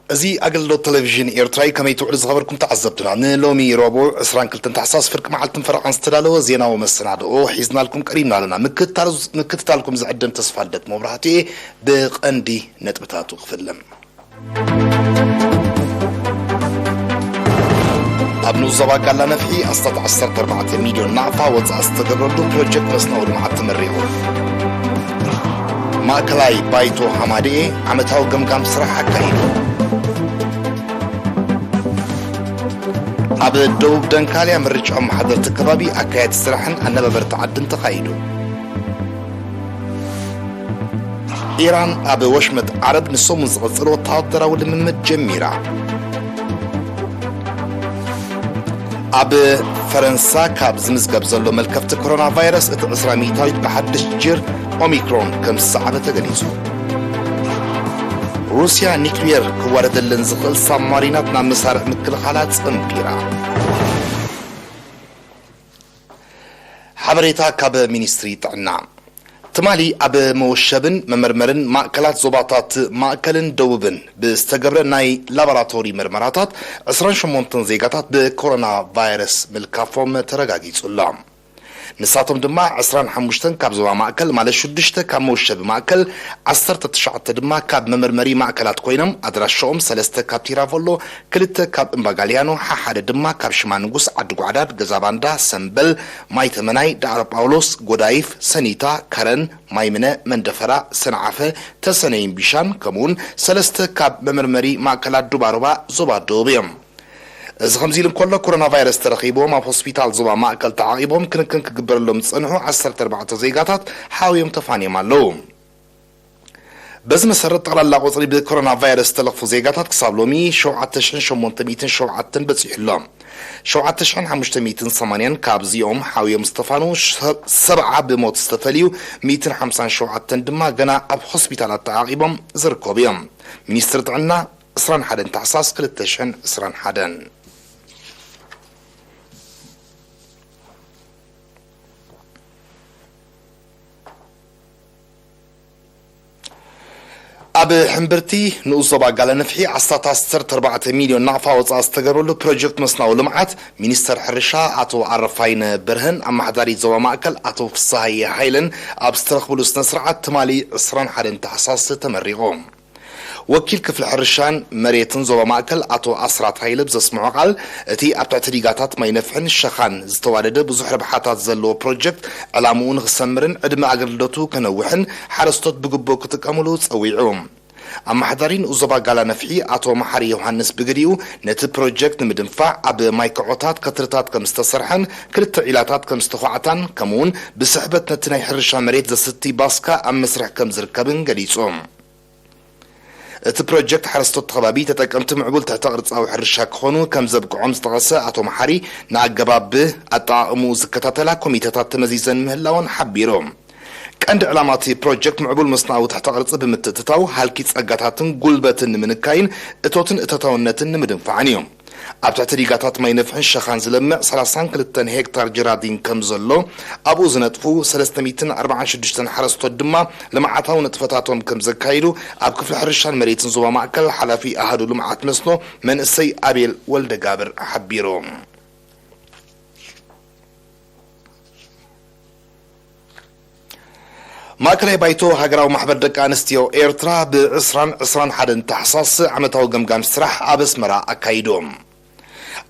እዚ ኣገልግሎት ቴሌቪዥን ኤርትራ እዩ። ከመይ ትውዕሉ ዝኸበርኩም ተዓዘብትና? ንሎሚ ረቡዕ ዕስራን ክልተን ታሕሳስ ፍርቂ መዓልትን ፈረቓን ዝተዳለወ ዜናዊ መሰናድኦ ሒዝናልኩም ቀሪብና ኣለና። ምክትታል-፣ ምክትታልኩም ዝዕደም ተስፋ ልደት መብራህቱ እየ። ብቐንዲ ነጥብታቱ ክፍልም። ኣብ ንኡስ ዞባ ጋላ ነፍሒ ኣስታት ዓሰርተ ኣርባዕተ ሚልዮን ናቕፋ ወጻኢ ዝተገብረሉ ፕሮጀክት መስኖ ልምዓት ተመሪቑ። ማእከላይ ባይቶ ሃማደኤ ዓመታዊ ገምጋም ስራሕ ኣካይዱ። ኣብ ደቡብ ደንካልያ ምርጫ ኣመሓደርቲ ከባቢ፣ ኣካየድቲ ስራሕን ኣነባበርቲ ዓድን ተኻይዱ። ኢራን ኣብ ወሽመጥ ዓረብ ንሰሙን ዝቕጽል ወተሃደራዊ ልምምድ ጀሚራ። ኣብ ፈረንሳ ካብ ዝምዝገብ ዘሎ መልከፍቲ ኮሮና ቫይረስ እቲ ዕስራ ሚእታዊት ብሓድሽ ጅር ኦሚክሮን ከም ዝሰዓበ ተገሊጹ። ሩስያ ኒክሊየር ክዋረደለን ዝኽእል ሳብማሪናት ናብ መሳርዕ ምክልኻላ ጸንቢራ። ሓበሬታ ካብ ሚኒስትሪ ጥዕና። ትማሊ ኣብ መወሸብን መመርመርን ማእከላት ዞባታት ማእከልን ደቡብን ብዝተገብረ ናይ ላቦራቶሪ መርመራታት፣ ዕስራን ሸሞንተን ዜጋታት ብኮሮና ቫይረስ ምልካፎም ተረጋጊጹ ኣሎ። ንሳቶም ድማ ዕስራን ሓሙሽተን ካብ ዞባ ማእከል፣ ማለት ሽዱሽተ ካብ መወሸቢ ማእከል፣ ዓሰርተ ትሽዓተ ድማ ካብ መመርመሪ ማእከላት ኮይኖም፣ ኣድራሻኦም ሰለስተ ካብ ቲራቮሎ፣ ክልተ ካብ እምባጋልያኖ፣ ሓሓደ ድማ ካብ ሽማ ንጉስ፣ ዓዲ ጓዕዳድ፣ ገዛ ባንዳ፣ ሰምበል፣ ማይ ተመናይ፣ ዳዕሮ ጳውሎስ፣ ጎዳይፍ፣ ሰኒታ፣ ከረን፣ ማይምነ፣ መንደፈራ፣ ሰንዓፈ፣ ተሰነይን ቢሻን፣ ከምኡውን ሰለስተ ካብ መመርመሪ ማእከላት ዱባሩባ ዞባ ደቡብ እዮም። እዚ ከምዚ ኢሉ እንከሎ፣ ኮሮና ቫይረስ ተረኺብዎም ኣብ ሆስፒታል ዞባ ማእከል ተዓቒቦም ክንክን ክግበረሎም ዝጸንሑ ዓሰርተ ኣርባዕተ ዜጋታት ሓውዮም ተፋንዮም ኣለዉ። በዚ መሰረት፣ ጠቕላላ ቁጽሪ ብኮሮና ቫይረስ ዝተለኽፉ ዜጋታት ክሳብ ሎሚ ሸውዓተ ሽሕን ሸሞንተ ሚእትን ሸውዓተን በጺሑ ኣሎ። ሸውዓተ ሽሕን ሓሙሽተ ሚእትን ሰማንያን ካብዚኦም ሓውዮም ዝተፋኑ፣ ሸ-፣ ሰብዓ ብሞት ዝተፈልዩ፣ ሚእትን ሓምሳን ሸውዓተን ድማ ገና ኣብ ሆስፒታላት ተዓቒቦም ዝርከቡ እዮም። ሚኒስትሪ ጥዕና ዕስራን ሓደን ታሕሳስ ክልተ ሽሕን ዕስራን ሓደን። ኣብ ሕምብርቲ ንኡስ ዞባ ጋለ ነፍሒ ኣስታት ዓሰርተ ኣርባዕተ ሚልዮን ናቕፋ ወጻኢ ዝተገብረሉ ፕሮጀክት መስናዊ ልምዓት፣ ሚኒስተር ሕርሻ ኣቶ ኣረፋይነ በርሀን ኣመሓዳሪ ዞባ ማእከል ኣቶ ፍስሃየ ሃይለን ኣብ ዝተረኽብሉ ስነ ስርዓት፣ ትማሊ ዕስራን ሓደን ታሕሳስ ተመሪቑ። ወኪል ክፍሊ ሕርሻን መሬትን ዞባ ማእከል ኣቶ ኣስራት ሃይለ ብዘስምዖ ቃል፣ እቲ ኣብ ትሕቲ ዲጋታት ማይ ነፍሕን ሸኻን ዝተዋደደ ብዙሕ ረብሓታት ዘለዎ ፕሮጀክት፣ ዕላምኡ ንኽሰምርን ዕድመ ኣገልግሎቱ ከነውሕን ሓረስቶት ብግቡእ ክጥቀሙሉ ጸዊዑ። ኣመሓዳሪ ንኡስ ዞባ ጋላ ነፍሒ ኣቶ መሓሪ ዮሃንስ ብግዲኡ፣ ነቲ ፕሮጀክት ንምድንፋዕ ኣብ ማይ ከዖታት ከትርታት ከም ዝተሰርሐን ክልተ ዒላታት ከም ዝተዃዕታን፣ ከምኡውን ብስሕበት ነቲ ናይ ሕርሻ መሬት ዘስቲ ባስካ ኣብ መስርሕ ከም ዝርከብን ገሊጹ። እቲ ፕሮጀክት ሓረስቶት ከባቢ ተጠቀምቲ ምዕቡል ትሕተ ቅርጻዊ ሕርሻ ክኾኑ ከም ዘብቅዖም ዝጠቐሰ ኣቶ መሓሪ፣ ንኣገባብ ኣጠቓቕምኡ ዝከታተላ ኮሚተታት ተመዚዘን ምህላወን ሓቢሩ። ቀንዲ ዕላማ እቲ ፕሮጀክት ምዕቡል መስናዊ ትሕተ ቅርጺ ብምትእትታው፣ ሃልኪ ጸጋታትን ጉልበትን ንምንካይን እቶትን እቶታውነትን ንምድንፋዕን እዩ። ኣብ ትሕቲ ዲጋታት ማይ ነፍሕን ሸኻን ዝለምዕ ሰላሳን ክልተን ሄክታር ጀራዲን ከም ዘሎ፣ ኣብኡ ዝነጥፉ ሰለስተ ሚእትን ኣርባዓን ሽዱሽተን ሓረስቶት ድማ ልምዓታዊ ንጥፈታቶም ከም ዘካይዱ፣ ኣብ ክፍሊ ሕርሻን መሬትን ዞባ ማእከል ሓላፊ ኣሃዱ ልምዓት መስኖ መንእሰይ ኣቤል ወልደጋብር ሓቢሩ። ማእከላይ ባይቶ ሃገራዊ ማሕበር ደቂ ኣንስትዮ ኤርትራ፣ ብ ዕስራን ዕስራን ሓደን ታሕሳስ ዓመታዊ ገምጋም ስራሕ ኣብ ኣስመራ ኣካይዱ።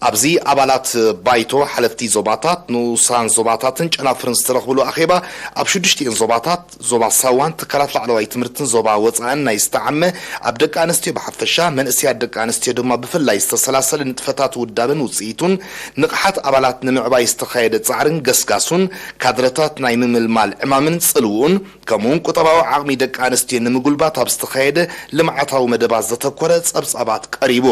ኣብዚ ኣባላት ባይቶ፣ ሓለፍቲ ዞባታት፣ ንኡሳን ዞባታትን ጨናፍርን ዝተረኽብሉ ኣኼባ፣ ኣብ ሽዱሽቲኤን ዞባታት፣ ዞባ ሳዋን ትካላት ላዕለዋይ ትምህርትን ዞባ ወጻእን ናይ ዝተዓመ፣ ኣብ ደቂ ኣንስትዮ ብሓፈሻ፣ መንእሰያት ደቂ ኣንስትዮ ድማ ብፍላይ ዝተሰላሰለ ንጥፈታት ውዳበን ውጽኢቱን፣ ንቕሓት ኣባላት ንምዕባይ ዝተኻየደ ጻዕርን ገስጋሱን፣ ካድረታት ናይ ምምልማል ዕማምን ጽልውኡን፣ ከምኡውን ቁጠባዊ ዓቕሚ ደቂ ኣንስትዮ ንምጉልባት ኣብ ዝተኻየደ ልምዓታዊ መደባት ዘተኮረ ጸብጻባት ቀሪቡ።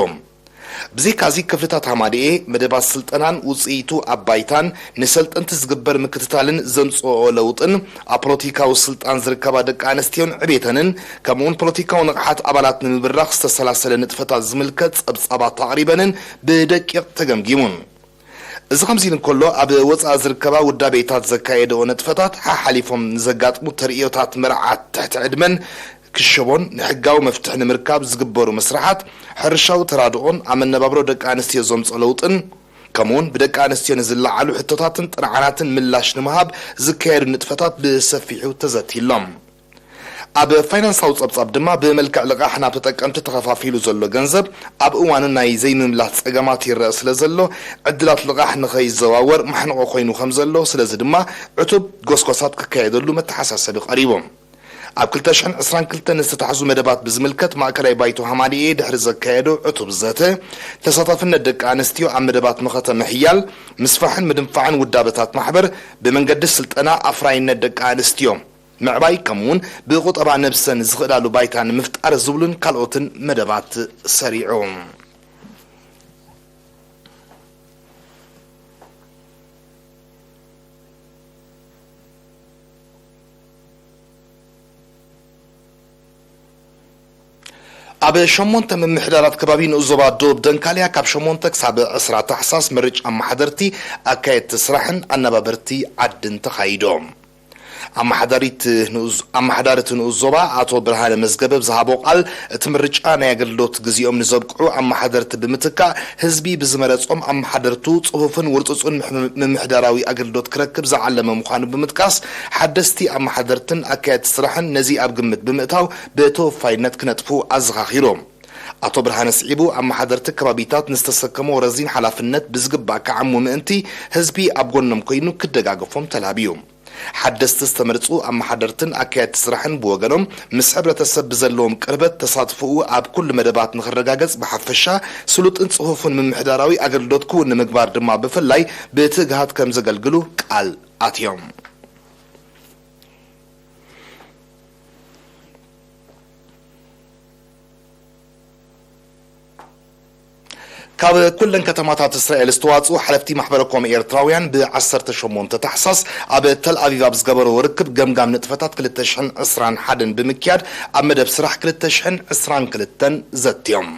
ብዘይካዚ፣ ክፍልታት ሃማደኤ፣ መደባት ስልጠናን ውጽኢቱ ኣብ ባይታን፣ ንሰልጠንቲ ዝግበር ምክትታልን ዘምጽኦ ለውጥን፣ ኣብ ፖለቲካዊ ስልጣን ዝርከባ ደቂ ኣንስትዮን ዕቤተንን፣ ከምኡውን ፖለቲካዊ ንቕሓት ኣባላት ንምብራኽ ዝተሰላሰለ ንጥፈታት ዝምልከት ጸብጻባት ኣቕሪበንን ብደቂቕ ተገምጊሙን። እዚ ከምዚ ኢሉ እንከሎ፣ ኣብ ወጻኢ ዝርከባ ውዳቤታት ዘካየደኦ ንጥፈታት፣ ሓሓሊፎም ንዘጋጥሙ ተርእዮታት መርዓት ትሕቲ ዕድመን ክሸቦን ንሕጋዊ መፍትሒ ንምርካብ ዝግበሩ መስርሓት፣ ሕርሻዊ ተራድኦን ኣብ መነባብሮ ደቂ ኣንስትዮ ዘምፅኦ ለውጥን፣ ከምኡውን ብደቂ ኣንስትዮ ንዝለዓሉ ሕቶታትን ጥርዓናትን ምላሽ ንምሃብ ዝካየዱ ንጥፈታት ብሰፊሑ ተዘትይሎም። ኣብ ፋይናንሳዊ ጸብጻብ ድማ፣ ብመልክዕ ልቓሕ ናብ ተጠቀምቲ ተኸፋፊሉ ዘሎ ገንዘብ፣ ኣብ እዋኑ ናይ ዘይምምላስ ጸገማት ይረአ ስለ ዘሎ፣ ዕድላት ልቓሕ ንኸይዘዋወር ማሕንቖ ኮይኑ ከም ዘሎ፣ ስለዚ ድማ ዕቱብ ጎስጓሳት ክካየደሉ መተሓሳሰቢ ቀሪቡ። ኣብ ክልተ ሽሕን ዕስራን ክልተን ዝተታሕዙ መደባት ብዝምልከት፣ ማእከላይ ባይቶ ሃማደኤ ድሕሪ ዘካየዶ ዕቱብ ዘተ፣ ተሳታፍነት ደቂ ኣንስትዮ ኣብ መደባት መኸተ ምሕያል፣ ምስፋሕን ምድንፋዕን ውዳበታት ማሕበር፣ ብመንገዲ ስልጠና ኣፍራይነት ደቂ ኣንስትዮ ምዕባይ፣ ከምኡውን ብቁጠባ ነብሰን ዝኽእላሉ ባይታ ንምፍጣር ዝብሉን ካልኦትን መደባት ሰሪዑ። ኣብ ሸሞንተ ምምሕዳራት ከባቢ ንኡስ ዞባ ዶብ ደንካልያ፣ ካብ ሸሞንተ ክሳብ ዕስራ ታሕሳስ፣ ምርጫ ኣመሓደርቲ፣ ኣካየድቲ ስራሕን ኣነባበርቲ ዓድን ተኻይዶም። ኣመሓዳሪት ንኡስ-፣ ኣመሓዳሪ እቲ ንኡስ ዞባ ኣቶ ብርሃነ መዝገበ ብዝሃቦ ቃል፣ እቲ ምርጫ ናይ ኣገልግሎት ግዜኦም ንዘብቅዑ ኣመሓደርቲ ብምትካእ፣ ህዝቢ ብዝመረጾም ኣመሓደርቱ ጽፉፍን ውርጹጽን ምሕ-፣ ምምሕዳራዊ ኣገልግሎት ክረክብ ዝዓለመ ምዃኑ ብምጥቃስ፣ ሓደስቲ ኣመሓደርትን ኣካየድቲ ስራሕን ነዚ ኣብ ግምት ብምእታው ብተወፋይነት ክነጥፉ ኣዘኻኺሩ። ኣቶ ብርሃነ ስዒቡ፣ ኣመሓደርቲ ከባቢታት ንዝተሰከሞ ረዚን ሓላፍነት ብዝግባእ ክዓሙ ምእንቲ፣ ህዝቢ ኣብ ጎኖም ኮይኑ ክደጋገፎም ተላብዩ። ሓደስቲ ዝተመርጹ ኣመሓደርትን ኣካየድቲ ስራሕን ብወገኖም፣ ምስ ሕብረተሰብ ብዘለዎም ቅርበት፣ ተሳትፎኡ ኣብ ኩሉ መደባት ንኽረጋገጽ፣ ብሓፈሻ ስሉጥን ጽፉፍን ምምሕዳራዊ ኣገልግሎት ክውን ንምግባር ድማ ብፍላይ ብትግሃት ከም ዘገልግሉ ቃል ኣትዮም። ካብ ኩለን ከተማታት እስራኤል ዝተዋጽኡ ሓለፍቲ ማሕበረ ኮም ኤርትራውያን፣ ብ ዓሰርተ ሸሞንተ ታሕሳስ ኣብ ተል ኣቪቭ ኣብ ዝገበርዎ ርክብ፣ ገምጋም ንጥፈታት ክልተ ሽሕን ዕስራን ሓደን ብምክያድ፣ ኣብ መደብ ስራሕ ክልተ ሽሕን ዕስራን ክልተን ዘትዮም።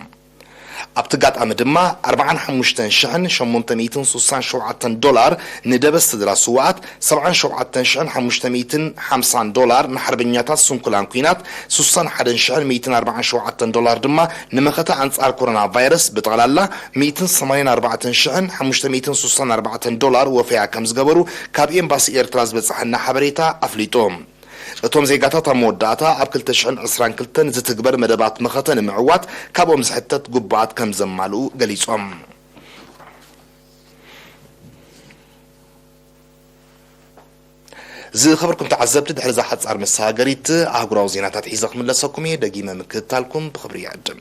ኣብቲ ኣጋጣሚ ድማ፣ ኣርባዓን ሓሙሽተን ሽሕን ሸሞንተ ሚእትን ስሳን ሸውዓተን ዶላር ንደበስ ስድራ ስውኣት፣ ሰብዓን ሸውዓተን ሽሕን ሓሙሽተ ሚእትን ሓምሳን ዶላር ንሓርበኛታት ስንኩላን ኲናት፣ ስሳን ሓደን ሽሕን ሚእትን ኣርባዓን ሸውዓተን ዶላር ድማ ንመኸተ ኣንጻር ኮሮና ቫይረስ፣ ብጠቕላላ ሚእትን ሰማንያን ኣርባዕተን ሽሕን ሓሙሽተ ሚእትን ስሳን ኣርባዕተን ዶላር ወፈያ ከም ዝገበሩ ካብ ኤምባሲ ኤርትራ ዝበጽሐና ሓበሬታ ኣፍሊጡ። እቶም ዜጋታት ኣብ መወዳእታ ኣብ ክልተ ሽሕን ዕስራን ክልተን ዝትግበር መደባት መኸተ ንምዕዋት ካብኦም ዝሕተት ግቡኣት ከም ዘማልኡ ገሊጾም። ዝኸበርኩም ተዓዘብቲ፣ ድሕሪ እዛ ሓጻር መሰጋገሪት ኣህጉራዊ ዜናታት ሒዘ ክምለሰኩም እየ። ደጊመ ምክትታልኩም ብኽብሪ ይዕድም።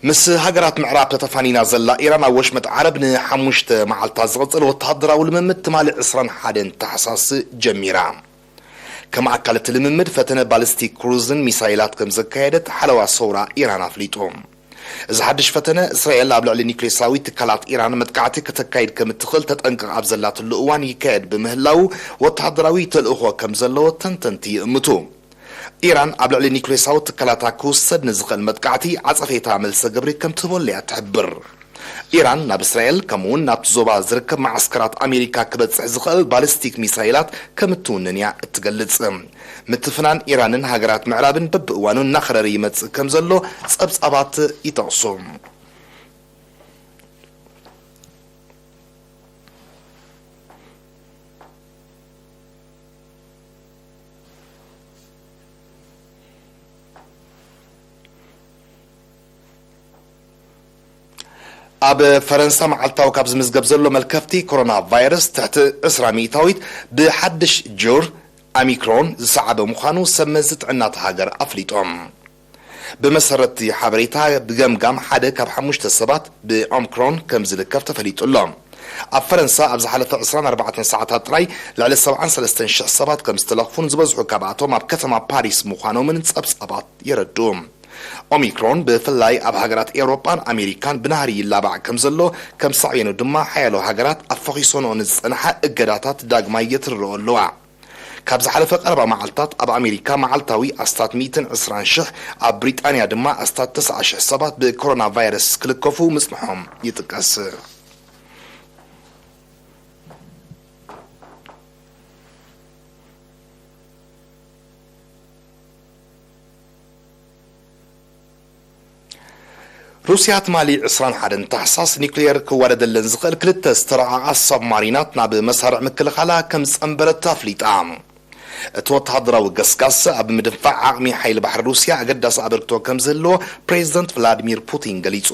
ምስ ሃገራት ምዕራብ ተተፋኒና ዘላ ኢራን፣ ኣብ ወሽመጥ ዓረብ ንሓሙሽተ መዓልታት ዝቕጽል ወተሃደራዊ ልምምድ ትማሊ ዕስራን ሓደን ታሕሳስ ጀሚራ። ከም ኣካል እቲ ልምምድ፣ ፈተነ ባሊስቲክ ክሩዝን ሚሳይላት ከም ዘካየደት ሓለዋ ሰውራ ኢራን ኣፍሊጡ። እዚ ሓድሽ ፈተነ፣ እስራኤል ኣብ ልዕሊ ኒውክሌሳዊ ትካላት ኢራን መጥቃዕቲ ከተካይድ ከም እትኽእል ተጠንቅቕ ኣብ ዘላትሉ እዋን ይካየድ ብምህላዉ፣ ወተሃደራዊ ተልእኾ ከም ዘለዎ ተንተንቲ ይእምቱ። ኢራን ኣብ ልዕሊ ኒውክሌሳዊ ትካላታ ክውሰድ ንዝኽእል መጥቃዕቲ ዓጸፌታ መልሰ ግብሪ ከም ትህበሉ እያ ትሕብር። ኢራን ናብ እስራኤል፣ ከምኡ'ውን ናብቲ ዞባ ዝርከብ መዓስከራት ኣሜሪካ ክበጽሕ ዝኽእል ባሊስቲክ ሚሳይላት ከም እትውንን እያ እትገልጽ። ምትፍናን ኢራንን ሃገራት ምዕራብን በብእዋኑ እናኸረረ ይመጽእ ከም ዘሎ ጸብጻባት ይጠቕሱ። ኣብ ፈረንሳ መዓልታዊ ካብ ዝምዝገብ ዘሎ መልከፍቲ ኮሮና ቫይረስ፣ ትሕቲ ዕስራ ሚእታዊት ብሓድሽ ጁር ኦሚክሮን ዝሰዓበ ምዃኑ ሰብ መዚ ጥዕና እታ ሃገር ኣፍሊጦም። ብመሰረት እቲ ሓበሬታ፣ ብገምጋም ሓደ ካብ ሓሙሽተ ሰባት ብኦምክሮን ከም ዝልከፍ ተፈሊጡ ኣሎ። ኣብ ፈረንሳ ኣብ ዝሓለፈ ዕስራን ኣርባዕተን ሰዓታት ጥራይ ልዕሊ ሰብዓን ሰለስተን ሽሕ ሰባት ከም ዝተለኽፉን ዝበዝሑ ካብኣቶም ኣብ ከተማ ፓሪስ ምዃኖምን ጸብጻባት የረድኡ። ኦሚክሮን ብፍላይ ኣብ ሃገራት ኤውሮጳን ኣሜሪካን ብናህሪ ይላባዕ ከም ዘሎ፣ ከም ሳዕቤኑ ድማ ሓያሎ ሃገራት ኣብ ፈኺሶንኦ ንዝጸንሓ እገዳታት ዳግማይ የትርርኦ ኣለዋ። ካብ ዝሓለፈ ቀረባ መዓልታት ኣብ ኣሜሪካ መዓልታዊ ኣስታት ሚእትን ዕስራን ሽሕ፣ ኣብ ብሪጣንያ ድማ ኣስታት ተስዓ ሽሕ ሰባት ብኮሮና ቫይረስ ክልከፉ ምጽንሖም ይጥቀስ። ሩስያ ትማሊ ዕስራን ሓደን ታሕሳስ ኒውክሌር ክዋደደለን ዝኽእል ክልተ ዝተረዓዓ ሳብማሪናት ናብ መሳርዕ ምክልኻላ ከም ዝጸንበረት ኣፍሊጣ። እቲ ወተሃደራዊ ገስጋስ ኣብ ምድንፋዕ ዓቕሚ ሓይሊ ባሕሪ ሩስያ ኣገዳሲ ኣበርክቶ ከም ዝህልዎ ፕሬዚደንት ቭላድሚር ፑቲን ገሊጹ።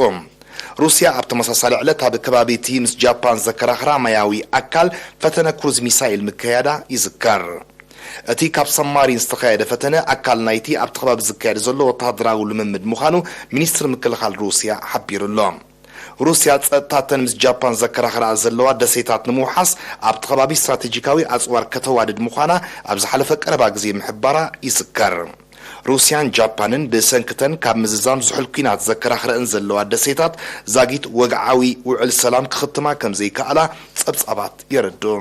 ሩስያ ኣብ ተመሳሳሊ ዕለት ኣብ ከባቢ እቲ ምስ ጃፓን ዘከራኽራ ማያዊ ኣካል ፈተነ ክሩዝ ሚሳይል ምክያዳ ይዝከር። እቲ ካብ ሳብማሪን ዝተኻየደ ፈተነ ኣካል ናይቲ ኣብቲ ከባቢ ዝካየድ ዘሎ ወተሃደራዊ ልምምድ ምዃኑ ሚኒስትሪ ምክልኻል ሩስያ ሓቢሩ ኣሎ። ሩስያ ጸጥታተን ምስ ጃፓን ዘከራኽራ ዘለዋ ደሴታት ንምውሓስ ኣብቲ ከባቢ ስትራቴጂካዊ ኣጽዋር ከተዋድድ ምዃና ኣብ ዝሓለፈ ቀረባ ግዜ ምሕባራ ይዝከር። ሩስያን ጃፓንን ብሰንክተን ካብ ምዝዛም ዝሑል ኲናት ዘከራኽረእን ዘለዋ ደሴታት ዛጊት ወግዓዊ ውዕል ሰላም ክኽትማ ከም ዘይከኣላ ጸብጻባት የረድኡ።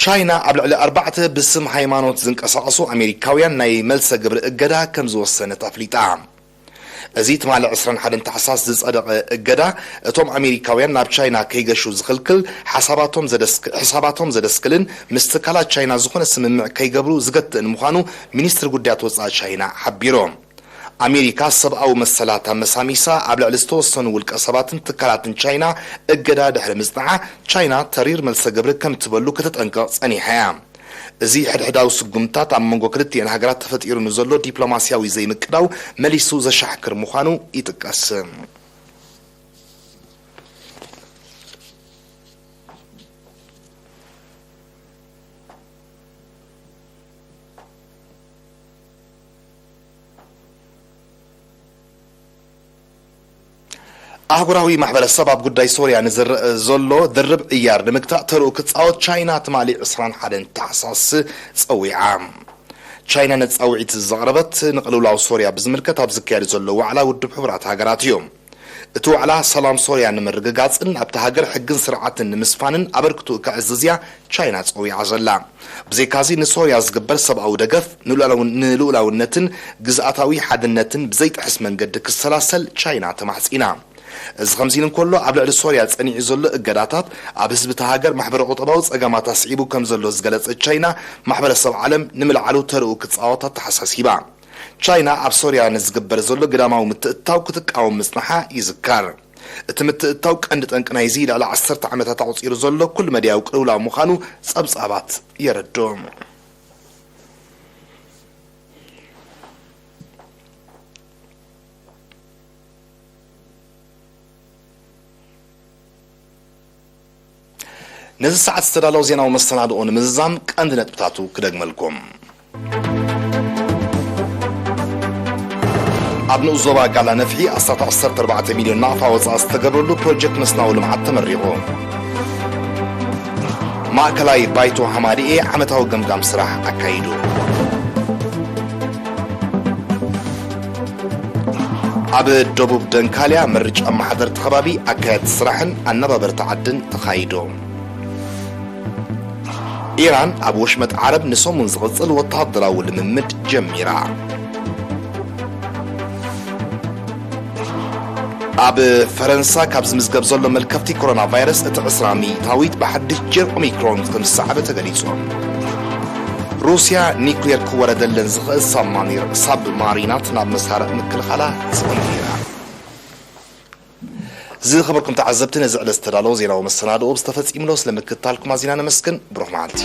ቻይና ኣብ ልዕሊ ኣርባዕተ ብስም ሃይማኖት ዝንቀሳቐሱ ኣሜሪካውያን ናይ መልሰ ግብሪ እገዳ ከም ዝወሰነት ኣፍሊጣ። እዚ ትማሊ ዕስራን ሓደን ታሕሳስ ዝጸደቐ እገዳ፣ እቶም ኣሜሪካውያን ናብ ቻይና ከይገሹ ዝኽልክል፣ ሓሳባቶም ዘደስክ-፣ ሕሳባቶም ዘደስክልን ምስ ትካላት ቻይና ዝኾነ ስምምዕ ከይገብሩ ዝገትእን ምዃኑ ሚኒስትሪ ጉዳያት ወጻኢ ቻይና ሓቢሩ። ኣሜሪካ ሰብኣዊ መሰላት ኣመሳሚሳ ኣብ ልዕሊ ዝተወሰኑ ውልቀ ሰባትን ትካላትን ቻይና እገዳ ድሕሪ ምጽንዓ፣ ቻይና ተሪር መልሰ ግብሪ ከም ትበሉ ከተጠንቅቕ ጸኒሓ እያ። እዚ ሕድሕዳዊ ስጉምታት ኣብ መንጎ ክልቲኤን ሃገራት ተፈጢሩ ንዘሎ ዲፕሎማስያዊ ዘይምቅዳው መሊሱ ዘሻሕክር ምዃኑ ይጥቀስ። ኣህጉራዊ ማሕበረሰብ ኣብ ጉዳይ ሶርያ ንዝረአ ዘሎ ድርብ ዕያር ንምግታእ ተርኡ ክጻወት ቻይና ትማሊ ዕስራን ሓደን ታሕሳስ ጸዊዓ። ቻይና ነጻውዒት ዘቕረበት ንቕልውላው ሶርያ ብዝምልከት ኣብ ዝካየድ ዘሎ ዋዕላ ውድብ ሕቡራት ሃገራት እዩ። እቲ ዋዕላ ሰላም ሶርያ ንምርግጋጽን ኣብታ ሃገር ሕግን ስርዓትን ንምስፋንን ኣበርክቶኡ ከዕዝዝ እያ ቻይና ጸዊዓ ዘላ። ብዘይካዚ ንሶርያ ዝግበር ሰብኣዊ ደገፍ ንልኡላውን-፣ ንልኡላውነትን ግዝኣታዊ ሓድነትን ብዘይጥሕስ መንገዲ ክሰላሰል ቻይና ተማሕጺና። እዚ ከምዚ ኢሉ እንከሎ፣ ኣብ ልዕሊ ሶርያ ጸኒዑ ዘሎ እገዳታት ኣብ ህዝቢ እታ ሃገር ማሕበረ ቁጠባዊ ጸገማት ኣስዒቡ ከም ዘሎ ዝገለጸት ቻይና፣ ማሕበረሰብ ዓለም ንምልዓሉ ተርኡ ክጻወት ኣተሓሳሲባ። ቻይና ኣብ ሶርያ ንዝግበር ዘሎ ግዳማዊ ምትእትታው ክትቃወም ምጽንሓ ይዝከር። እቲ ምትእትታው ቀንዲ ጠንቂ ናይዚ ልዕሊ ዓሰርተ ዓመታት ኣቑጺሩ ዘሎ ኩሉ መድያዊ ቅልውላው ምዃኑ ጸብጻባት የረድኡ። ነዚ ሰዓት ዝተዳለወ ዜናዊ መሰናድኦ ንምዝዛም ቀንዲ ነጥብታቱ ክደግመልኩም። ኣብ ንኡስ ዞባ ጋላ ነፍሒ ኣስታት ዓሰርተ ኣርባዕተ ሚልዮን ናቕፋ ወጻኢ ዝተገብረሉ ፕሮጀክት መስናዊ ልምዓት ተመሪቑ። ማእከላይ ባይቶ ሃማድኤ ዓመታዊ ገምጋም ስራሕ ኣካይዱ። ኣብ ደቡብ ደንካልያ ምርጫ ኣመሓደርቲ ከባቢ፣ ኣካየድቲ ስራሕን ኣነባበርቲ ዓድን ተኻይዱ። ኢራን ኣብ ወሽመጥ ዓረብ ንሰሙን ዝቕጽል ወተሃደራዊ ልምምድ ጀሚራ። ኣብ ፈረንሳ ካብ ዝምዝገብ ዘሎ መልከፍቲ ኮሮና ቫይረስ እቲ ዕስራ ሚእታዊት ብሓድሽ ጀር ኦሚክሮን ከም ዝሰዓበ ተገሊጹ። ሩስያ ኒኩሌር ክወረደለን ዝኽእል ሳብማኒር-፣ ሳብማሪናት ናብ መሳርዕ ምክልኻላ ጽንቢራ። ዝኸበርኩም ተዓዘብቲ፣ ነዚ ዕለት ዝተዳለወ ዜናዊ መሰናድኦ ብዝተፈጺምሎ ስለ ምክትታልኩም ኣዚና ነመስግን። ብሩኽ መዓልቲ።